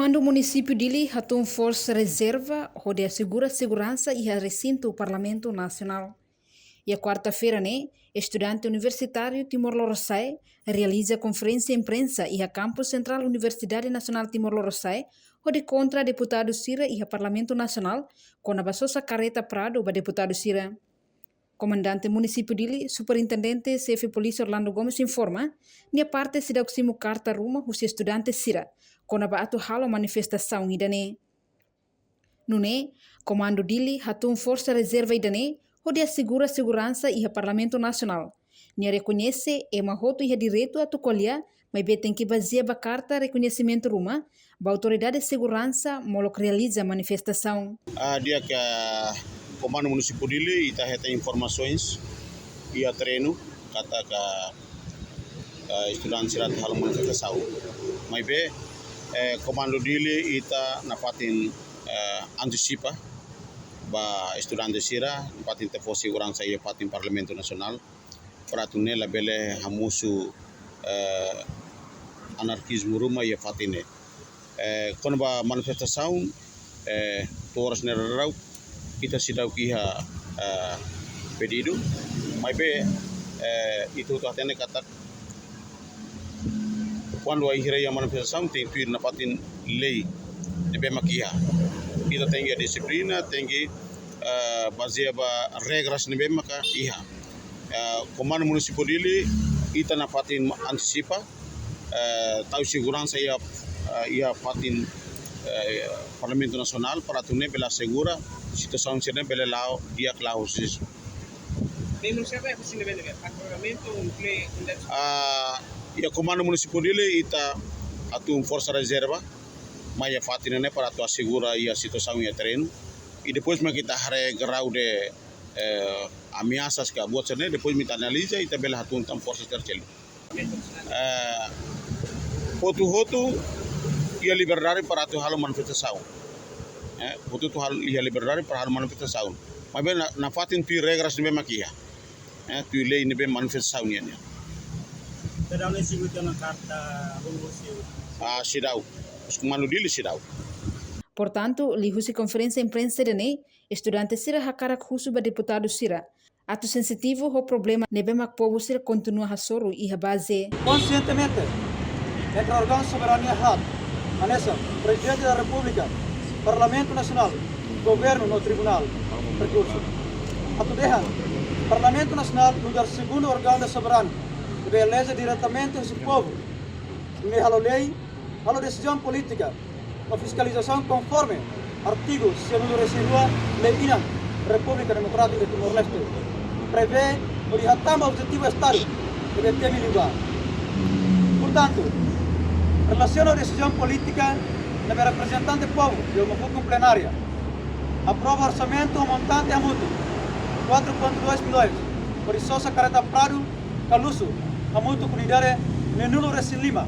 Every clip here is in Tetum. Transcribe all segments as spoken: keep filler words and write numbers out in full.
Komandu Munisípiu Dili hatún forsa rezerva hodi asegura seguransa iha resintu Parlamentu Nasionál. Iha kuarta-feira ne'e, estudante universitáriu Timor Lorosa'e realiza konferénsia imprensa iha kampus sentrál Universidade Nasionál Timor Lorosa'e hodi kontra deputadu sira iha Parlamentu Nasionál kona-ba sosa kareta Prado ba deputadu sira. Komandante Munisípiu Dili, Superintendente Xefe Polísia Orlando Gomes informa, nia parte seidauk simu karta ruma husi estudante sira kona-ba atu halo manifestasaun ida-ne'e. Nune'e, Komandu Dili hatún forsa rezerva ida-ne'e hodi asegura seguransa iha Parlamentu Nasionál. Nia rekoñese ema hotu iha direitu atu ko'alia, maibé tenke bazeia ba karta rekoñesimentu ruma ba autoridade seguransa molok realiza manifestasaun. Ah, di'ak, Komandu Munisípiu Dili, ita hetan informasoens iha terrenu katak, ah, estudante sira atu halo manifestasaun. Maibé, eh, Komandu Dili ita nafatin, eh, antisipa ba estudante sira, nafatin ita fó seguransa iha fatin Parlamentu Nasionál, para atu nune'e labele hamosu, eh, anarkizmu ruma iha fatin ne'e. Eh, kona-ba manifestasaun, eh, to'o oras ne'e daudaun, ita seidauk iha, eh, pedidu. Maibé, eh, ita hotu hatene katak kuandu bainhira iha manifestasaun, tenke tuir nafatin lei ne'ebé mak iha. Ita tenke dixiplina, tenke, eh, bazeia ba regras ne'ebé maka iha. Eh, Komandu Munisípiu Dili, ita nafatin antisipa, eh, tau seguransa iha, eh, iha fatin, eh, Parlamentu Nasionál, para atu nune'e bele asegura situasaun sira-ne'e bele la'o di'ak, la'o husi. Membru sira husi ne'ebé, ne'ebé, Parlamentu, Unplay, Indeks. Ah, iha Komandu Munisípiu Dili ita hatún forsa rezerva mai iha fatin ne'e para atu asegura iha situasaun iha terrenu. I depois mak ita haree grau de, eh, ameasas ka buat sira-ne'e, depois mak ita analiza, ita bele hatún tan forsa terceiro. Eh, hotu-hotu iha liberdade para atu halo manifestasaun. Eh, hotu-hotu halo, iha liberdade para halo manifestasaun. Maibé na, nafatin tuir regras ne'ebé mak iha. Eh, tuir lei ne'ebé manifestasaun nian. Seidauk simu tiha ona karta ruma husi. Ah, seidauk. Husi Komandu Dili seidauk. Portantu, liuhusi konferénsia imprensa ida-ne'e, estudante sira hakarak husu ba deputadu sira atu sensitivu ho problema ne'ebé mak povu sira kontinua hasoru iha baze. Konsientemente, entre órgaun soberania haat, hanesan Prezidente da Repúblika, Parlamentu Nasionál, Governu no Tribunál Rekursu. Atu dehan, Parlamentu Nasionál nu'udar segundu órgaun soberanu, ne'ebé eleje diretamente husi povu, ne'ebé halo lei, halo desizaun polítika no fiskalizasaun konforme artigu sianulu-resin-rua Lei Inan Repúblika Demokrátika de Timor-Leste, prevee hodi hatán ba objetivu Estadu ne'ebé temi liubá. Portantu, relasiona ho desizaun polítika ne'ebé reprezentante povu iha uma fukun plenária aprova orsamentu ho montante hamutuk quatro ponto dois milhões hodi sosa kareta Prado ka luxu hamutuk unidade neenulu-resin-lima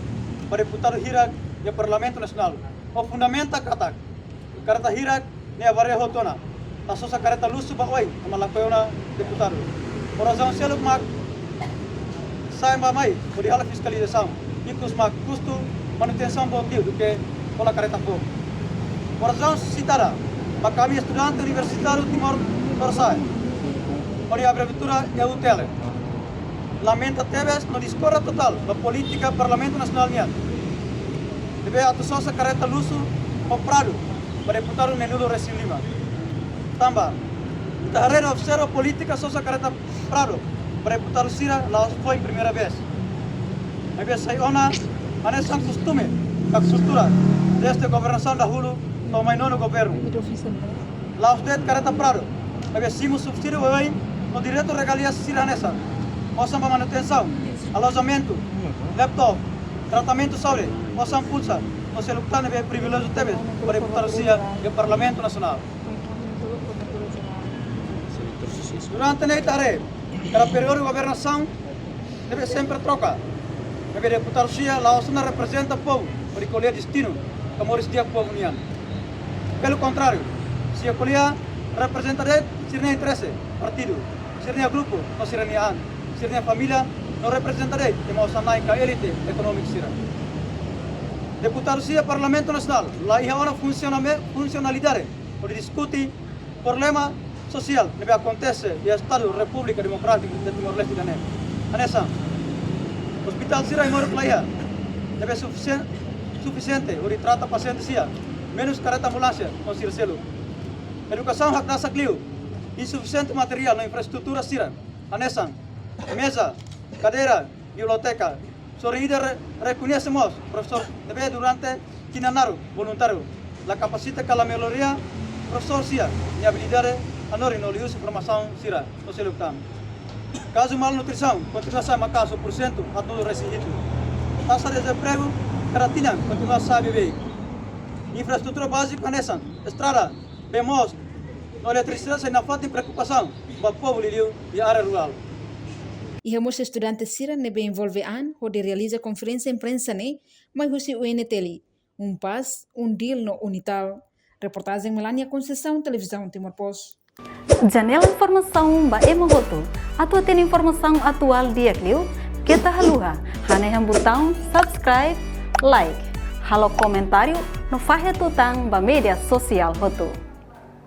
ba deputadu hirak iha Parlamentu Nasionál, ho fundamenta katak kareta hirak-ne'e avaria hotu ona, la sosa kareta luxu ba oin ema lakohi ona deputadu. Ho razaun seluk mak sa'e bá-mai hodi halo fiskalizasaun, ikus mak kustu manutensaun boot liu duké hola kareta foun. Ho razaun sitada mak ami estudante universitáriu Timor Lorosa'e, hodi abreviatura E U T L, lamenta tebes no diskorda totál ba polítika Parlamentu Nasionál nian ne'ebé atu sosa kareta luxu ho Prado ba deputadu neenulu-resin-lima. Tanba ita haree no observa polítika sosa kareta Prado ba deputadu sira la'ós foin primeira vez. Maibé sai ona hanesan kostume ka kultura dezde governasaun dahuluk to'o mai nonu governu. La'ós de'it kareta Prado, maibé simu subsídiu oioin no direitu regalia sira hanesan osan ba manutensaun, alojamentu, laptop, tratamentu saúde, osan pulsa no seluk tan ne'ebé priviléjiu tebes ba deputadu sira iha Parlamentu Nasionál. Durante ne'e ita haree, kada períodu governasaun ne'ebé sempre troka, maibé deputadu sira la'ós ona reprezenta povu hodi ko'alia destinu ka moris di'ak povu nian. Pelu kontráriu, sira ko'alia reprezenta de'it sira-nia interese partidu, sira-nia grupu no sira-nia an, sira-nia família, no reprezenta de'it ema osan-na'in ka elite ekonómiku sira. Deputadu sira Parlamentu Nasionál la iha ona funsioname-, funsionalidade hodi diskute problema sosiál ne'ebé akontese iha Estadu Repúblika Demokrátika de Timor-Leste ida-ne'e. Hanesan ospitál sira iha Moruk la iha ne'ebé sufisien-, sufisiente hodi trata pasiente sira, menus kareta ambulánsia no sira seluk. Edukasaun hakdasak liu, insufisiente materiál no infraestrutura sira, hanesan meza, kadeira, biblioteka. Sorin ida re-, rekoñese mós profesór ne'ebé durante tinan naruk voluntáriu la kapasita ka la melloria profesór sira-nia abilidade hanorin no liuhusi formasaun sira no seluk tan. Kazu malnutrisaun kontinua sai maka'as ho pursentu haatnulu-resin-hitu. Taxa dezempregu kada tinan kontinua sai beibeik. Infraestrutura bázika hanesan estrada, bee-moos no eletrisidade sai nafatin preokupasaun ba povu liuliu iha área rurál. Iha mós estudante sira ne'ebé envolve an hodi realiza konferénsia imprensa ne'e mai husi U N T L, UNPAZ, UNDIL no UNITAL. Reportajen Melania Conceição, Televizaun Timor Post. Janela informasaun ba ema hotu. Atu hatene informasaun atuál di'ak liu, keta haluha hanehan butaun subscribe, like, halo komentáriu no fahe tutan ba média sosiál hotu.